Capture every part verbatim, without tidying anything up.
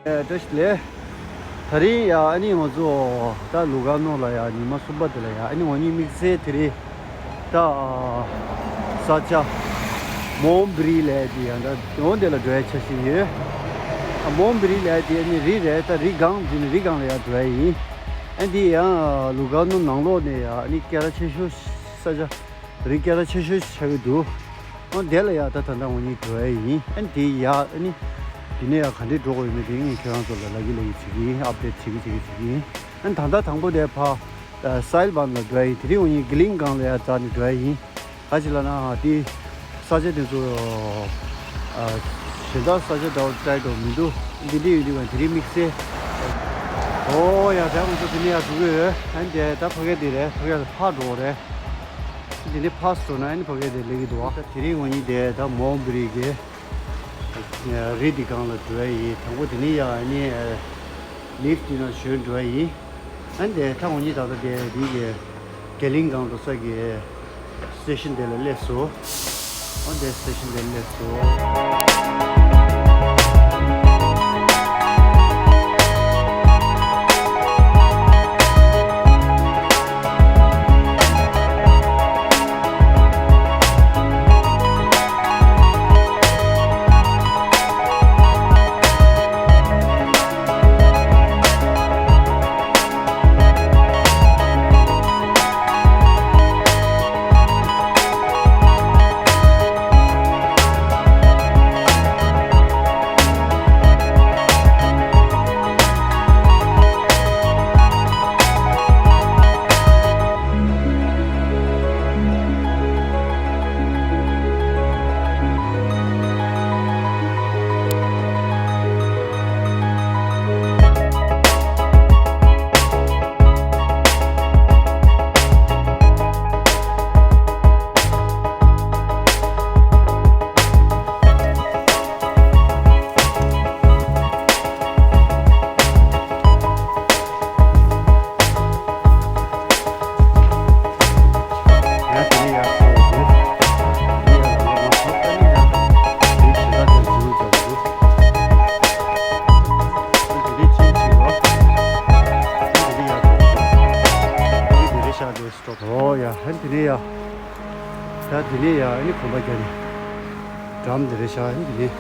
བཀྲ་ཤིས་བདེ་ལེགས། ད་རིང་ཡ་ཨ་ནི་ང་ཚོ་ད་ལུ་ག་ནོ་ལ་ཡ་ཉི་མ་གསུམ་པ་དེ་ལ་ཡ་ཨ་ནི་ང་གཉིས་དམིགས་བསལ་དེ་རིང་ད་ས་ཆ་མོན་བི་རི་ལ་ཡ་དེ་ཡ་ད་འོ་དེ་ལ་འགྲོ་ཡ་འཆར་གཞི་ཡོད། མོན་བི་རི་ལ་ཡ་དེ་ཨ་ནི་རི་རེད། ད་རི་སྒང་དེ་ནི་རི་སྒང་ལ་ཡ་འགྲོ་ཡ་ཡིན། ཨ་འདི་ཡང་ལུ་ག་ནོ་ནང་ལོགས་ནས་ཡ་ཨ་ནི་སྐད་གྲགས་ཆེ་ཤོས་ས་ཆ། རི་སྐད་གྲགས་ཆེ་ཤོས་ཆགས་ཀྱི་འདུག་ཨ་དེ་ལ་ཡ་ད་ད་ལྟ་ངོ་གཉིས་འགྲོ་ཡ་ཡིན། ཨ་དེ་ཡ་ཨ་ནི་དེ་ནས་ཡ་ག་འདྲས་འགྲོ་དགོས་ཡོད་མེད་དེ་ངས་ཁྱེད་རང་ཚོ་ལ་ལབ་ཀྱི་ལབ་ཀྱི་བྱེད་ཀྱི་ཡིན། ཨབ་ཌེཊ་བྱེད་ཀྱི་བྱེད་ཀྱི་བྱེད་ཀྱི་ཡིན། ཨ་ད་ལྟ་དང་པོ་དེ་ཕ་སའིལ་བན་ལ་འགྲོ་ཡ་ཡིན། དེ་རིང་ངོ་གཉིས་གི་ལིང་སྒང་ལ་ཡ་འཛེགས་ནས་འགྲོ་ཡ་ཡིན། ག་ཅི་ལབ་ན་དེ་ས་ཆ་དེ་ཚོ་གཞན་དག་ས་ཆ་འདྲ་བོ་ཊའི་འགྲོ་མི་འདུག་འདི་འདྲས་ཡོད་དུས་ང་དེ་རིང་དམིགས་བསལ། ཨོ་ཡ་ད་ང་ཚོ་དེ་ནས་ཡ་འགྲོ་གི་ཡོད། ཨ་འདི་ད་ཕ་གི་དེ་རེད། ཕ་གི་ལ་ཕར་འགྲོ་རེད། དེ་ནས་ཕར་སོང་ན་ཨ་ནི་ཕ་གི་དེ་སླེབས་ཀྱི་འདུག་ད་དེ་རིང་ངོ་གཉིས་དེ་ད་མོན་བི་རི་གི་རི་དེ་སྒང་ལ་འགྲོ་ཡ་ཡིན། དང་པོ་དེ་ནས་ཡ་ཨ་ནི་ལིཕ་ཊི་ནང་ཞོན་འགྲོ་ཡ་ཡིན། ཨ་ནི་དེ་ད་ངོ་གཉིས་ད་ལྟ་དེ་རི་གི་གི་ལིང་སྒང་འགྲོ་ས་གི་སི་ཊེ་ཤན་དེ་ལ་སླེབས་སོང་། ཨ་འདི་སི་ཊེ་ཤན་དེ་ལ་སླེབས་སོང་། ཨོ་ཡ། ཨ་ནི་དེ་ནས་ཡ། ད་དེ་ནས་ཡ་ཨ་ནི་གོམ་པ་རྒྱག་ནས། འགྲམ་དེ་རེད་ཤག་ཨ་ནི་དེ་ནས་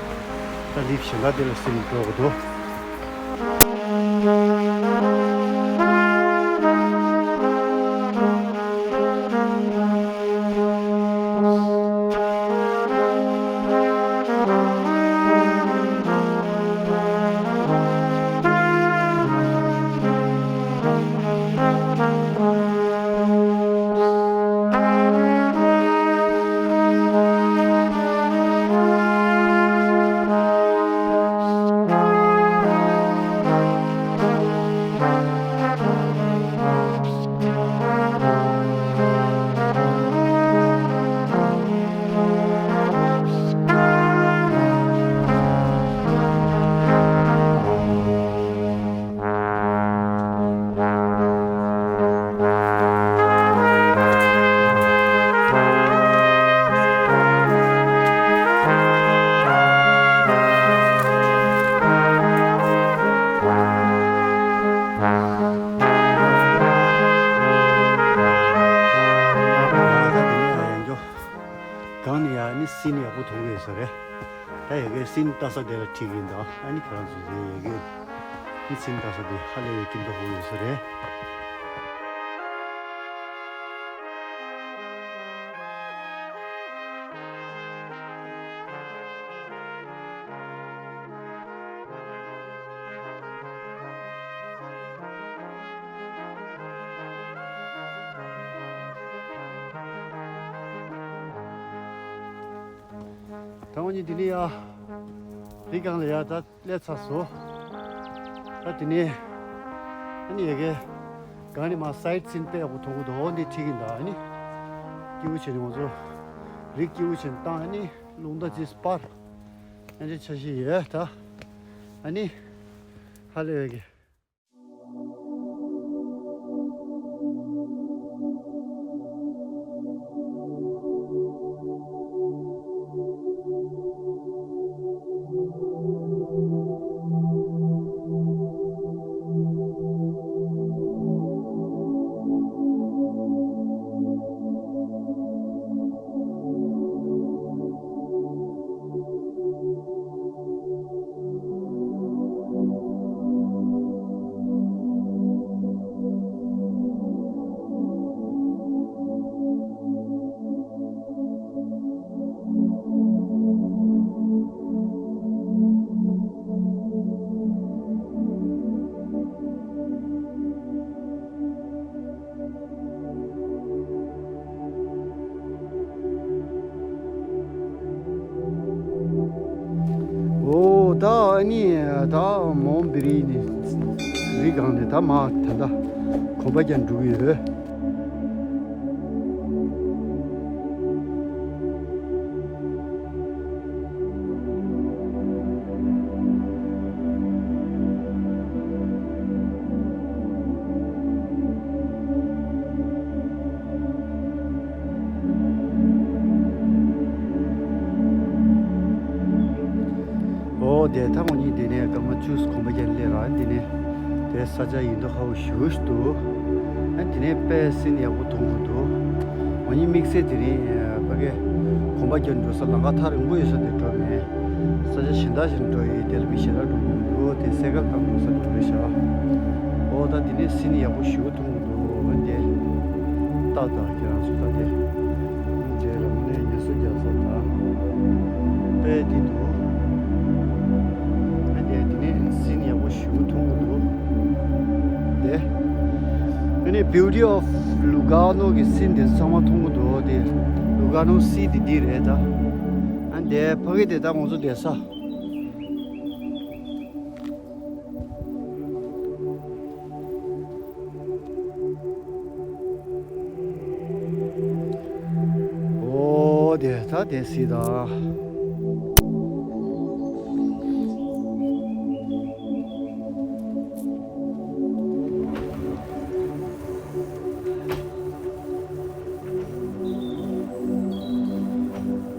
ད་ལིཕ་ཊི་གཞན་དག་དེ་ལ་སེམས་འགྲོ་དགོས་འདུག་གང་ནས་ཡང་ནི་སིན་ཡག་པོ་མཐོང་གི་ཡོད་ས་རེད། ད་ཡ་གི་སིན་ལྟ་ས་དེ་ལ་ཁྲིད་ཀྱི་ཡིན་ད། ཨ་ནི་ཁྱེད་རང་ཚོ་ཟེར་ཡ་གི་ནི་སིན་ལྟ་ས་དེ་ཧ་ལས་པའི་སྐྱིད་མདོག་ཁོག་ཡོད་ས་རེད། ད་ང་གཉིས་འདི་ནས་ཡ་རི་སྒང་ལ་ཡ་ད་སླེབས་ཚར་སོང་། ད་འདི་ནས་ཨ་ནི་ཡ་གི་གང་ནས་མ་སའིཊ་སིན་དཔེ་ཡག་པོ་མཐོང་གི་འདུག་འདི་ཁྲིད་ཀྱི་ཡིན་ད། ཨ་ནི་སྐྱིད་པོ་བྱས་ནས་ང་ཚོ་རི་སྐྱིད་པོ་བྱས་ནས་བཏང་། ཨ་ནི་རླུང་རྟ་ཅིག་སྤར། ཨ་ནི་འཆར་གཞི་ཡོད་ད། ཨ་ནི་ཧ་ལས་ཡོད་གི། ད་ཨ་ནི་ད་མོན་བི་རི་ནས་རི་སྒང་ནས་ད་མར་ད་ལྟ་གོམ་པ་རྒྱག་འགྲོ་གི་ཡོད། འོ་དེ་ད་ངོ་གཉིས་དེ་ནས་སྐར་མ་བཅུ་གོམ་པ་རྒྱག་སླེབས་ར། དེ་ནས་དེ་ས་ཆ་ཡིན་མདོག་ཁ་པོ་ཞེ་པོ་ཞིག་འདུག་ཨ་དེ་ནས་དཔེ་སིན་ཡག་པོ་མཐོང་གི་འདུག་ངོ་གཉིས་དམིགས་བསལ་དེ་རིང་ཕ་གི་གོམ་པ་རྒྱག་འགྲོ་ས་ལམ་ཁ་ཐག་རིང་པོ་ཡོད་ས་དེ་འགྲོ་མེད། ས་ཆ་གཞན་དག་ཞིག་འགྲོ་ཡི། དེ་ལ་མི་ཞེ་དྲག་འགྲོ་མི་འདུག་དེ་སེ་ཀལ་བཏང་འགྲོ་ས་འགྲོ་རེད་ཤག་འོ་ད་དེ་ནས་སིན་ཡག་པོ་ཞེ་པོ་མཐོང་གི་འདུག་འོ་དེ་ཏག་ཏག་ཁྱེད་རང་ཚོ་ད་དེ་འདྲའི་རང་ནས་ཉལ་གསོ་རྒྱག་ས་དང་དཔེ་འདི་འདུག་ཨ་དེ་དེ་ནས་སིན་ཡག་པོ་ཞེ་པོ་མཐོང་གི་འདུག་དེ་ཨ་ནི་Beauty of Lugano གི་སིན་དེ་ཚང་མ་མཐོང་གི་འདུག་དེ་ལུ་ག་ནོ་སི་དེ་འདི་རེད་ད། ཨ་དེ་ཕ་གི་དེ་ད་ང་ཚོ་བསྡད་ས། འོ་དེ་ད་དེ་སྲིད་ད།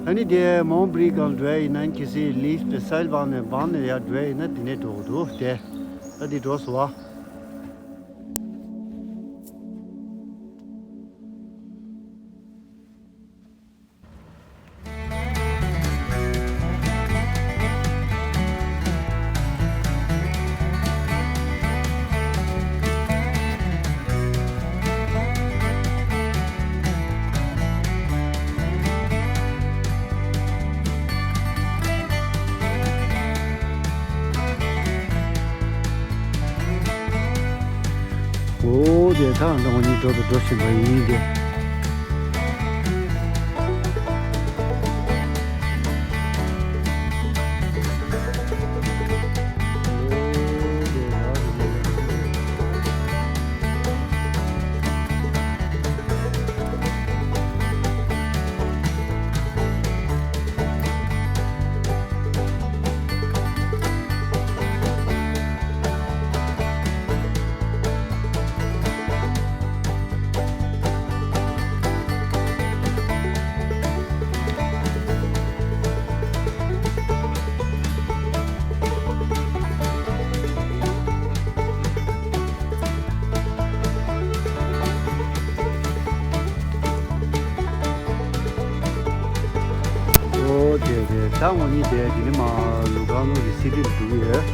ཨ་ནི་དེ་མོན་བི་རི་སྒང་འགྲོ་ཡ་ཡིན་ན་གལ་སྲིད་ལིཕ་ཊི་སའིལ་བང་ནས་བང་ནས་ཡར་འགྲོ་ཡ་ཡིན་ན་དེ་ནས་འགྲོ་དགོས་འདུག་དེ་ད་དེ་འགྲོ་སོང་བ། འོ་དེ་ད་ང་གཉིས་འགྲོ་དང་འགྲོ་བཞིན་པ་ཡིན་ཏེ། ཨོ་དེ་དེ་ད་ངོ་གཉིས་དེ་དེ་ནི་མ་ལུ་ག་ནོ་གི་སི་ཊི་ལ་འགྲོ་གི་ཡོད།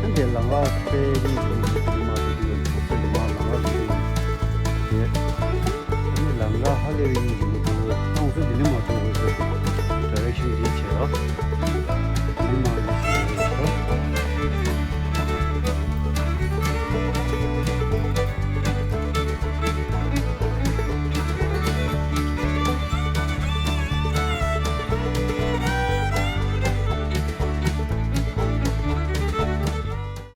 ཨ་དེ་ལམ་ཁ་དཔེ་རིང་འགྲོ་གི་འདུག